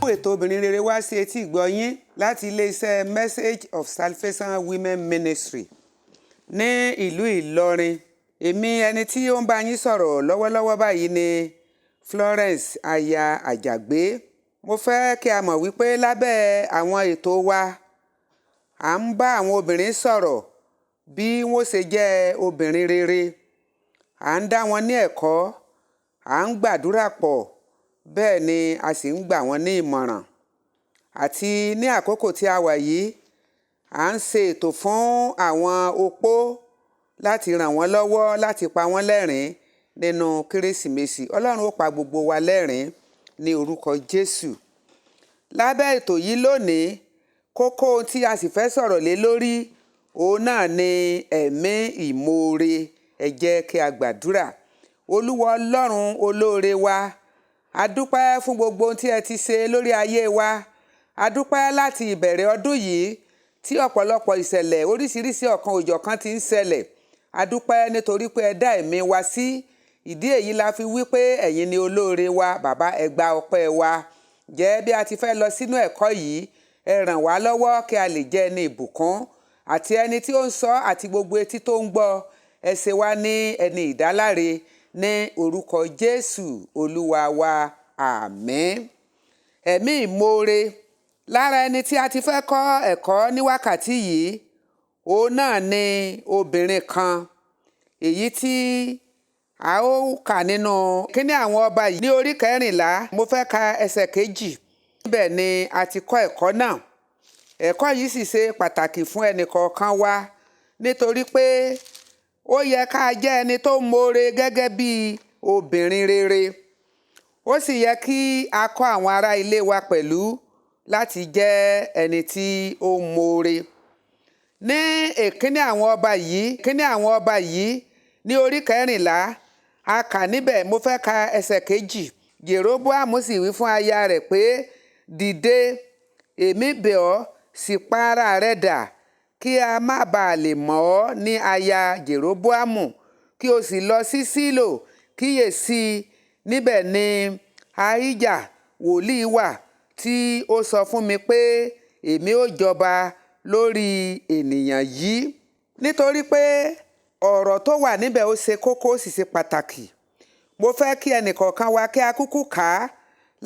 Ètò Obìnrin Rere wá sí etí ìgbọ́ yín láti iléeṣẹ́ Message of Salvation Women Ministry ní ìlú Ìlọrin. Èmi ẹni tí ó ń bá yín sọ̀rọ̀ lọ́wọ́lọ́wọ́ báyìí ni Florence aya Àjàgbé. Mo fẹ́ kí a mọ̀ wípé lábẹ́ àwọn ètò wa, à ń bá àwọn obìnrin sọ̀rọ̀ bí wọ́n ṣe jẹ́ obìnrin rere. À ń dá wọn ní ẹ̀kọ́, à ń gbàdúrà pọ̀, bẹ́ẹ̀ ni a sì ń gbà wọ́n ní ìmọ̀ràn. Àti ní àkókò tí a wà yìí, à ń ṣe ètò fún àwọn opó láti ràn wọ́n lọ́wọ́, láti pa wọ́n lẹ́rìn-ín nínú Kérésìmesì. Ọlọ́run ó pa gbogbo wa lẹ́rìn-ín ní orúkọ Jésù. Lábẹ́ ètò yìí lónìí, kókó ohun tí a sì fẹ́ sọ̀rọ̀ lé lórí, òun náà ni ẹ̀mí ìmoore. Ẹ jẹ́ kí a gbàdúrà. Olúwa Ọlọ́run olóore wa, a dúpẹ́ fún gbogbo ohun tí ẹ ti ṣe lórí ayé wa. A dúpẹ́ láti ìbẹ̀rẹ̀ ọdún yìí tí ọ̀pọ̀lọpọ̀ ìṣẹ̀lẹ̀ oríṣiríṣi ọ̀kan òjọ̀kan ti ń ṣẹlẹ̀. A dúpẹ́ nítorí pé ẹ dá ẹ̀mí wa sí. Ìdí èyí la fi wí pé ẹ̀yin ni olóore wa. Bàbá, ẹ gba ọpẹ́ wa. Jẹ́ bí a ti fẹ́ lọ sínú ẹ̀kọ́ yìí, ẹ ràn wá lọ́wọ́ kí a lè jẹ́ ẹni ìbùkún, àti ẹni tí ó ń sọ àti gbogbo etí tó ń gbọ́. Ẹ ṣe wá ní ẹni ìdáláre ní orúkọ Jésù Olúwa wa. Àmín. Ẹ̀mí ìmoore. Lára ẹni tí a ti fẹ́ kọ́ ẹ̀kọ́ ní wákàtí yìí, òun náà ni obìnrin kan, èyí tí a ó kà nínú Kíní Àwọn Ọba yìí ní orí 14. Mo fẹ́ ka ẹsẹ̀ 2. Níbẹ̀ ni a ti kọ́ ẹ̀kọ́ náà. Ẹ̀kọ́ yìí sì ṣe pàtàkì fún ẹnì kọ̀ọ̀kan wa, nítorí pé ó yẹ ká jẹ́ ẹni tó moore gẹ́gẹ́ bí obìnrin rere. Ó sì yẹ kí a kọ́ àwọn ará ilé wa pẹ̀lú láti jẹ́ ẹni tí ó moore. Ní Ìkíní Àwọn Ọba yìí, Kíní Àwọn Ọba yìí ní orí 14, a kà níbẹ̀. Mo fẹ́ ka ẹsẹ̀ 2. Jeroboamu sì wí fún aya rẹ̀ pé, "Dìde, èmi bẹ̀ ọ́, sì pa ara rẹ dà, kí a má baà lè mọ̀ ọ́ ní aya Jeroboamu, kí o sì lọ sí Ṣílò. Kíyèsí, níbẹ̀ ni Ahijah wòlíì wà, tí ó sọ fún mi pé èmi ó jọba lórí ènìyàn yìí." Nítorí pé ọ̀rọ̀ tó wà níbẹ̀ ó ṣe kókó, ó sì ṣe pàtàkì, mo fẹ́ kí ẹnìkọ̀ọ̀kan wa kí a kúkú kà á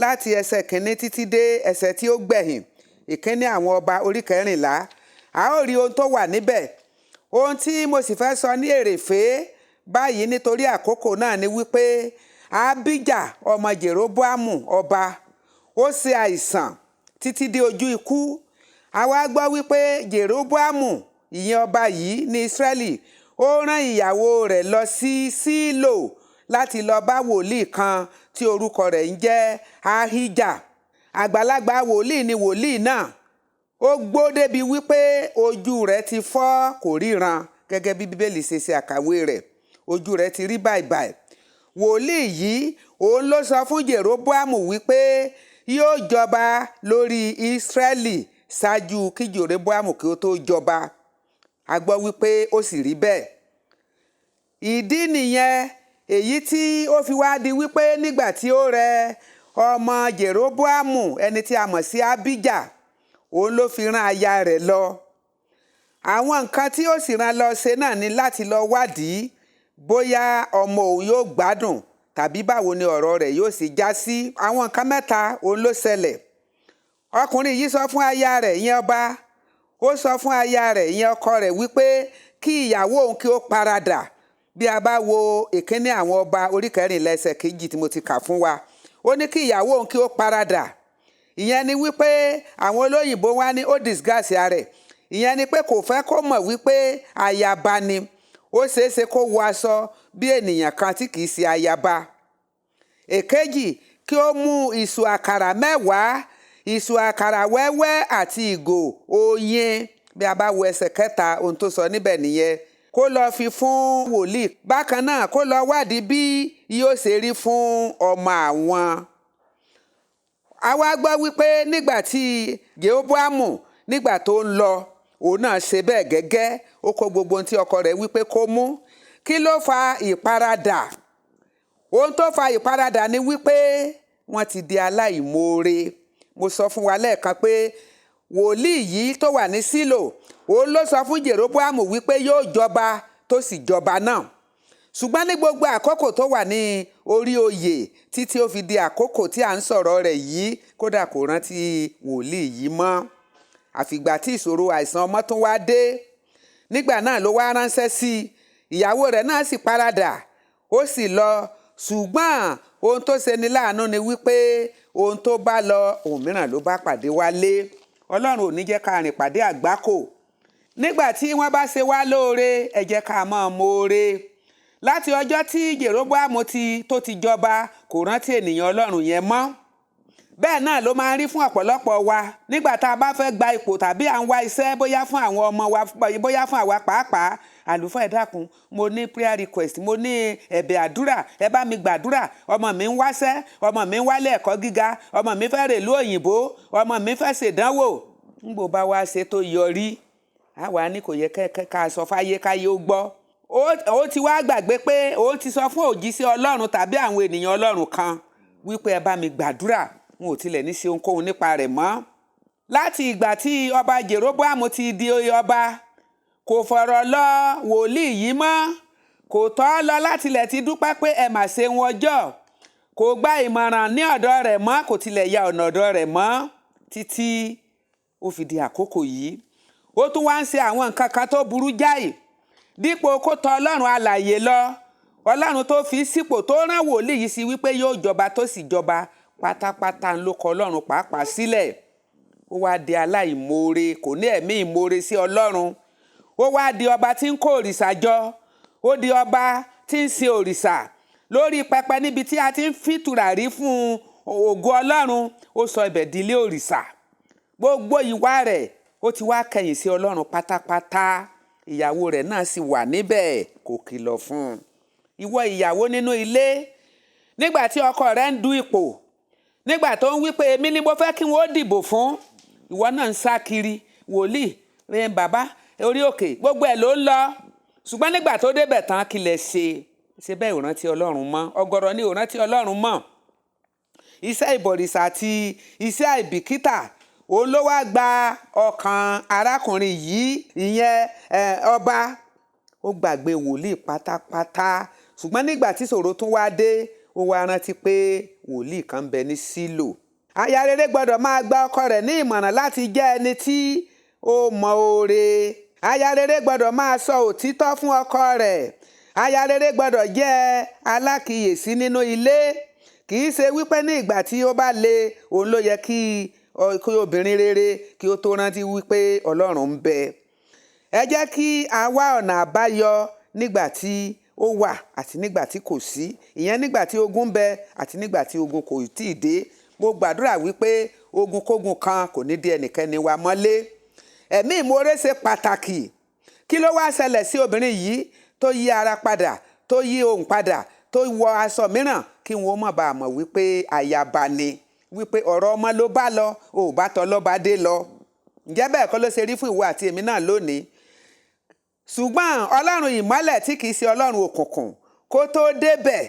láti ẹsẹ̀ 1 títí dé ẹsẹ̀ tí ó gbẹ̀yìn. Ìkíní Àwọn Ọba orí 14. A ó rí ohun tó wà níbẹ̀. Ohun tí mo sì fẹ́ sọ ní èrèfé báyìí nítorí àkókò náà ni wípé Abijah ọmọ Jeroboamu ọba, ó ṣe àìsàn títí dé ojú ikú. A wá gbọ́ wípé Jeroboamu, ìyẹn ọba yìí ní Ísírẹ́lì, ó rán ìyàwó rẹ̀ lọ sí Ṣílò láti lọ bá wòlíì kan tí orúkọ rẹ̀ ń jẹ́ Ahijah. Àgbàlagbà wòlíì ni wòlíì náà. Ó gbó débi wípé ojú rẹ̀ ti fọ́, kò ríran, gẹ́gẹ́ bí Bíbélì ṣe ṣe àkàwé rẹ̀. Ojú rẹ̀ ti rí bàìbàì. Wòlíì yìí, òun ló sọ fún Jeroboamu wípé yóò jọba lórí Ísírẹ́lì ṣáájú kí Jeroboamu kí ó tó jọba. A gbọ́ wípé ó sì rí bẹ́ẹ̀. Ìdí nìyẹn èyí tí ó fi wá di wípé nígbà tí ó rẹ ọmọ Jeroboamu, ẹni tí a mọ̀ sí Abijah, òun ló fi rán aya rẹ̀ lọ. Àwọn nǹkan tí ó sì rán lọ ṣe náà ni láti lọ wádìí bóyá ọmọ òun yóò gbádùn tàbí báwo ni ọ̀rọ̀ rẹ̀ yóò sì já sí. Àwọn nǹkan mẹ́ta òun ló ṣẹlẹ̀. Ọkùnrin yìí sọ fún aya rẹ̀, ìyẹn ọba, ó sọ fún aya rẹ̀, ìyẹn ọkọ rẹ̀, wípé kí ìyàwó òun kí ó paradà. Bí a bá wo Ìkíní Àwọn Ọba orí 14 ẹsẹ̀ 2 tí mo ti kà fún wa, ó ní kí ìyàwó òun kí ó paradà. Ìyẹn ni wípé àwọn olóyìnbó wá ní ó disguise ara rẹ̀. Ìyẹn ni pé kò fẹ́ kó mọ̀ wípé ayaba ni. Ó ṣeéṣe kó wọ aṣọ bí ènìyàn kan tí kìí ṣe ayaba. Èkejì, kí ó mú ìṣù àkàrà 10, ìṣù àkàrà wẹ́wẹ́ àti ìgò oyin. Bí a bá wo ẹsẹ̀ 3, ohun tó sọ níbẹ̀ nìyẹn. Kó lọ fi fún wòlíì. Bákan náà, kó lọ wádìí bí yóò ṣe rí fún ọmọ àwọn. A wá gbọ́ wípé nígbà tí Jeroboamu, nígbà tó ń lọ, òun náà ṣe bẹ́ẹ̀ gẹ́gẹ́. Ó kó gbogbo ohun tí ọkọ rẹ̀ wípé kó mú. Kí ló fa ìparadà? Ohun tó fa ìparadà ni wípé wọ́n ti di aláìmoore. Mo sọ fún wa lẹ́ẹ̀kan pé wòlíì yìí tó wà ní Sílò, òun ló sọ fún Jeroboamu wípé yóò jọba, tó sì jọba náà. Ṣùgbọ́n ní gbogbo àkókò tó wà ní orí oyè títí ó fi di àkókò tí à ń sọ̀rọ̀ rẹ̀ yìí, kódà kò rántí wòlíì yìí mọ́. Àfìgbà tí ìṣòro àìsàn ọmọ tún wá dé, nígbà náà ló wá ránṣẹ́ sí i. Ìyàwó rẹ̀ náà sì paradà, ó sì lọ. Ṣùgbọ́n ohun tó ṣe ni láàánú ni wípé ohun tó bá lọ, ohun mìíràn ló bá pàdé wálé. Ọlọ́run ò ní jẹ́ ká rìn pàdé àgbákò. Nígbà tí wọ́n bá ṣe wá lóore, ẹ jẹ́ ká máa mọ̀ọ́re. Láti ọjọ́ tí Jeroboamu tó ti jọba, kò rántí ènìyàn Ọlọ́run yẹn mọ́. Bẹ́ẹ̀ náà ló máa ń rí fún ọ̀pọ̀lọpọ̀ wa nígbà tá a bá fẹ́ gba ipò tàbí à ń wá iṣẹ́, bóyá fún àwọn ọmọ wa, bóyá fún àwa pàápàá. "Àlùfáà, ẹ dákun, mo ní prayer request, mo ní ẹ̀bẹ̀ àdúrà, ẹ bá mi gbàdúrà. Ọmọ mi ń wáṣẹ́, ọmọ mi ń wálé ẹ̀kọ́ gíga, ọmọ mi fẹ́ rèlú òyìnbó, ọmọ mi fẹ́ ṣèdánwò." Ńgbò bá wá ṣe tó yọrí, àwa ní kò yẹ ká sọ fáyé káyé ó gbọ́. Ó ti wá gbàgbé pé ó ti sọ fún òjíṣẹ́ Ọlọ́run tàbí àwọn ènìyàn Ọlọ́run kan wípé ẹ bá mi gbàdúrà. N ò tilẹ̀ ní ṣe ohunkóhun nípa rẹ̀ mọ́. Láti ìgbà tí ọba Jeroboamu ti di ọba, kò fọ̀rọ̀ lọ wòlíì yìí mọ́, kò tọ́ lọ látilẹ̀ ti dúpẹ́ pé ẹ mà ṣe wọn ọjọ́. Kò gba ìmọ̀ràn ní ọ̀dọ̀ rẹ̀ mọ́, kò tilẹ̀ ya ọ̀nà ọ̀dọ̀ rẹ̀ mọ́ títí ó fi di àkókò yìí. Ó tún wá ń ṣe àwọn nǹkan kan tó burú jáì. Dípò kó tọ̀ Ọlọ́run alààyè lọ, Ọlọ́run tó fi sípò, tó rán wòlíì yìí sí wípé yóò jọba, tó sì jọba, pátápátá ń ló kọ Ọlọ́run pàápàá sílẹ̀. Ó wá di aláìmoore, kò ní ẹ̀mí ìmoore sí Ọlọ́run. Ó wá di ọba tí ń kó òrìṣà jọ, ó di ọba tí ń sin òrìṣà lórí pẹpẹ níbi tí a ti ń fi tùràrí fún ògo Ọlọ́run. Ó sọ ibẹ̀ di ilé òrìṣà. Gbogbo ìwà rẹ̀, ó ti wá kẹ̀yìn sí Ọlọ́run pátápátá. Ìyàwó rẹ̀ náà sì wà níbẹ̀, kò kìlọ̀ fún un. Ìwọ ìyàwó nínú ilé, nígbà tí ọkọ rẹ̀ ń du ipò, nígbà tó ń wí pé èmi ni mo fẹ́ kí wọ́n ó dìbò fún, ìwọ náà ń sá kiri wòlíì rẹ̀, bàbá orí òkè, gbogbo ẹ̀ ló ń lọ. Ṣùgbọ́n nígbà tó débẹ̀ tán, kí lẹ ṣe? Ṣe bẹ́ẹ̀ ò rántí Ọlọ́run mọ́. Ọ̀gọ̀rọ̀ ni ò rántí Ọlọ́run mọ́. Iṣẹ́ ìbọ̀rìṣà àti iṣẹ́ àìbìkítà, òun ló wá gba ọkàn arákùnrin yìí, ìyẹn ọba. Ó gbàgbé wòlíì pátápátá. Ṣùgbọ́n nígbà tí ìṣòro tún wá dé, ó wá rántí pé wòlíì kan ń bẹ ní Sílò. Aya rere gbọ́dọ̀ máa gba ọkọ rẹ̀ ní ìmọ̀ràn láti jẹ́ ẹni tí ó mọ oore. Aya rere gbọ́dọ̀ máa sọ òtítọ́ fún ọkọ rẹ̀. Aya rere gbọ́dọ̀ jẹ́ alákìyèsí nínú ilé. Kì í ṣe wípé ní ìgbà tí ó bá le, òun ló yẹ kí obìnrin rere kí ó tó rántí wípé Ọlọ́run ń bẹ. Ẹ jẹ́ kí a wá ọ̀nà àbáyọ nígbà tí ó wà àti nígbà tí kò sí, ìyẹn nígbà tí ogun ń bẹ àti nígbà tí ogun kò tíì dé. Mo gbàdúrà wípé ogun kógun kan kò ní dé ẹnikẹ́ni wa mọ́lé. Ẹ̀mí ìmoore ṣe pàtàkì. Kí ló wá ṣẹlẹ̀ sí obìnrin yìí tó yí ara padà, tó yí ohùn padà, tó wọ aṣọ mìíràn kí wọ́n má bàa mọ̀ wípé ayaba ni, wípé ọ̀rọ̀ ọmọ ló bá lọ, ò bá tọ́ lọ́ba dé lọ? Ǹjẹ́ bẹ́ẹ̀ kọ́ ló ṣe rí fún ìwọ àti èmi náà lónìí? Ṣùgbọ́n Ọlọ́run ìmọ́lẹ̀ tí kìí ṣe Ọlọ́run òkùnkùn, kó tó débẹ̀,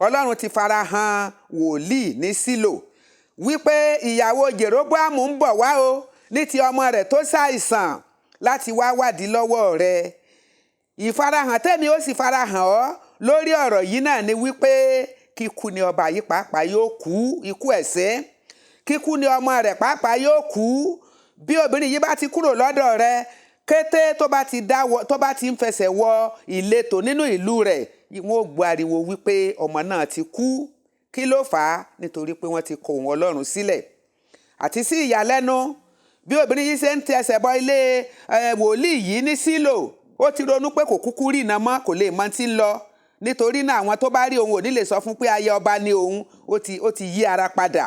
Ọlọ́run ti fara hàn wòlíì ní Sílò wípé ìyàwó Jeroboamu ń bọ̀ wá o ní ti ọmọ rẹ̀ tó ṣàìsàn láti wá wádìí lọ́wọ́ rẹ̀. Ìfarahàn tẹ́mi ó sì farahàn ọ́ lórí ọ̀rọ̀ yìí náà ni wípé kíkú ni ọba yìí pàápàá yóò kú ikú ẹ̀sín, kíkú ni ọmọ rẹ̀ pàápàá yóò kú. Bí obìnrin yìí bá ti kúrò lọ́dọ̀ rẹ̀, kété tó bá ti dáwọ́, tó bá ti ń fẹsẹ̀ wọ ìletò nínú ìlú rẹ̀, wọ́n ó gbọ́ ariwo wípé ọmọ náà ti kú. Kí ló fà á? Nítorí pé wọ́n ti kọ òun Ọlọ́run sílẹ̀. Àti sí ìyàlẹ́nu, bí obìnrin yìí ṣe ń tẹsẹ̀ bọ ilé wòlíì yìí ní Sílò, ó ti ronú pé kò kúkú rí iná mọ́, kò lè mọ tí ń lọ. Nítorí náà, àwọn tó bá rí òun ò ní lè sọ fún pé aya ọba ni òun. Ó ti yí ara padà.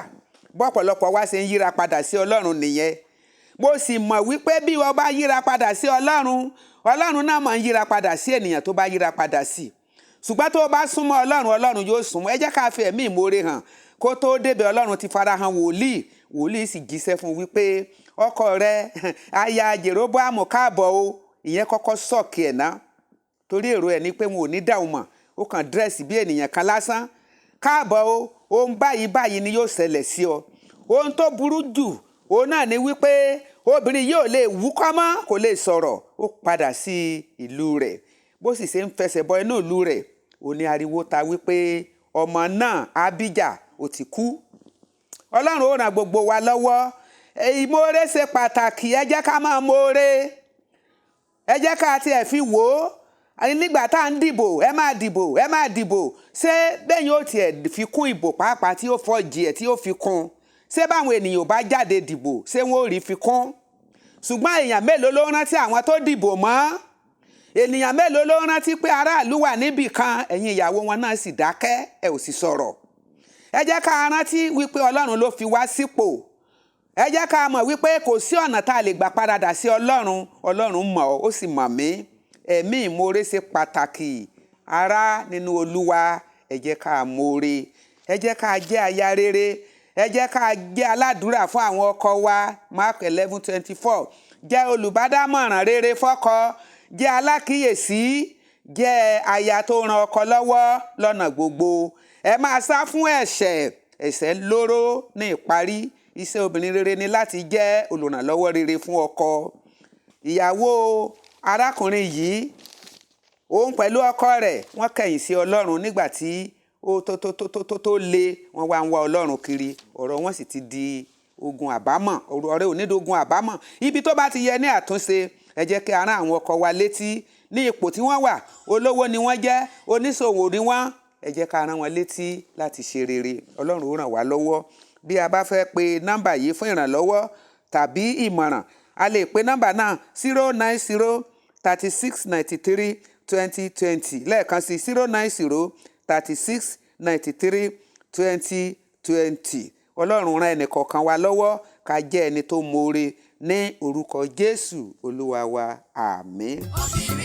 Bọ́pọ̀lọpọ̀ wá ṣe ń yíra padà sí Ọlọ́run nìyẹn. Mo sì mọ̀ wípé bí wọ́n bá yíra padà sí Ọlọ́run, Ọlọ́run náà máa ń yíra padà sí ènìyàn tó bá yíra padà sí. Ṣùgbọ́n tó o bá súnmọ́ Ọlọ́run, Ọlọ́run yóò súnmọ́. Ẹ jẹ́ ká fi ẹ̀mí ìmoore hàn. Kó tó débẹ̀, Ọlọ́run ti farahàn wòlíì. Wòlíì sì jíṣẹ́ fún wípé ọkọ rẹ̀, aya Jeroboamu, káàbọ̀ o. Ìyẹn kọ́kọ́ shock ẹ̀ ná, torí èrò ẹ̀ ní pé wọn ò ní dáhùn mọ̀, ó kàn dress bí ènìyàn kan lásán. "Káàbọ̀ o, ohun báyìí báyìí ni yóò ṣẹlẹ̀ sí ọ." Ohun tó burú jù òun náà ni wípé obìnrin yìí ò lè wúkọ́ mọ́, kò lè sọ̀rọ̀. Ó padà sí ìlú rẹ̀. Bó sì ṣe ń fẹsẹ̀ bọ inú ìlú rẹ̀, ó ní ariwo ta wípé ọmọ náà Abijah ó ti kú. Ọlọ́run ó ràn gbogbo wa lọ́wọ́. Ìmoore ṣe pàtàkì. Ẹ jẹ́ ká máa moore. Ẹ jẹ́ ká tiẹ̀ fi wò ó nígbà tá à ń dìbò. Ẹ máa dìbò, ẹ máa dìbò. Ṣé bẹ́ẹ̀ yóò tiẹ̀ fi kún ìbò pàápàá tí ó fọ́jì ẹ̀ tí ó fi kún? Ṣé báwọn ènìyàn bá jáde dìbò, ṣé wọn ò rí fi kún? Ṣùgbọ́n èèyàn mélòó ló rántí àwọn tó dìbò mọ́? Ènìyàn mélòó ló rántí pé aráàlú wà níbì kan? Ẹ̀yin ìyàwó wọn náà sì dákẹ́, ẹ ò sì sọ̀rọ̀. Ẹ jẹ́ ká rántí wípé Ọlọ́run ló fi wá sípò. Ẹ jẹ́ ká mọ̀ wípé kò sí ọ̀nà tá a lè gbà paradà sí Ọlọ́run. Ọlọ́run mọ̀ ọ́, ó sì mọ̀ mí. Ẹ̀mí ìmoore ṣe pàtàkì. Ará nínú Olúwa, ẹ jẹ́ ká moore. Ẹ jẹ́ ká jẹ́ aya rere. Ẹ jẹ́ ká jẹ́ aládùúrà fún àwọn ọkọ wa. Mark 11:24. Jẹ́ olùbádámọ̀ràn rere fọ́kọ, jẹ́ alákìyèsí, jẹ́ aya tó ran ọkọ lọ́wọ́ lọ́nà gbogbo. Ẹ máa sá fún ẹ̀ṣẹ̀. Ẹ̀ṣẹ̀ lóró. Ní ìparí, iṣẹ́ obìnrin rere ni láti jẹ́ olùrànlọ́wọ́ rere fún ọkọ. Ìyàwó arákùnrin yìí, òun pẹ̀lú ọkọ rẹ̀, wọ́n kẹ̀yìn sí Ọlọ́run nígbà tí ó tó tó tó tó tó tó le. Wọ́n wá ń wá Ọlọ́run kiri, ọ̀rọ̀ wọn sì ti di ogun àbámọ̀. Ọ̀rẹ́ onídógun àbámọ̀. Ibi tó bá ti yẹ ní àtúnṣe, ẹ jẹ́ kí a rán àwọn ọkọ wa létí ní ipò tí wọ́n wà. Olówó ni wọ́n jẹ́, oníṣòwò ni wọ́n. Ẹ jẹ́ ká rán wọn létí láti ṣe rere. Ọlọ́run ó ràn wá lọ́wọ́. Bí a bá fẹ́ pe nọ́mbà yìí fún ìrànlọ́wọ́ tàbí ìmọ̀ràn, a lè pe nọ́mbà náà: 09036932020. Lẹ́ẹ̀kan sí: 09036932020. Ọlọ́run ràn ẹnì kọ̀ọ̀kan wa lọ́wọ́ ká jẹ́ ẹni tó moore ní orúkọ Jésù Olúwa wa. Àmín. Obìnrin.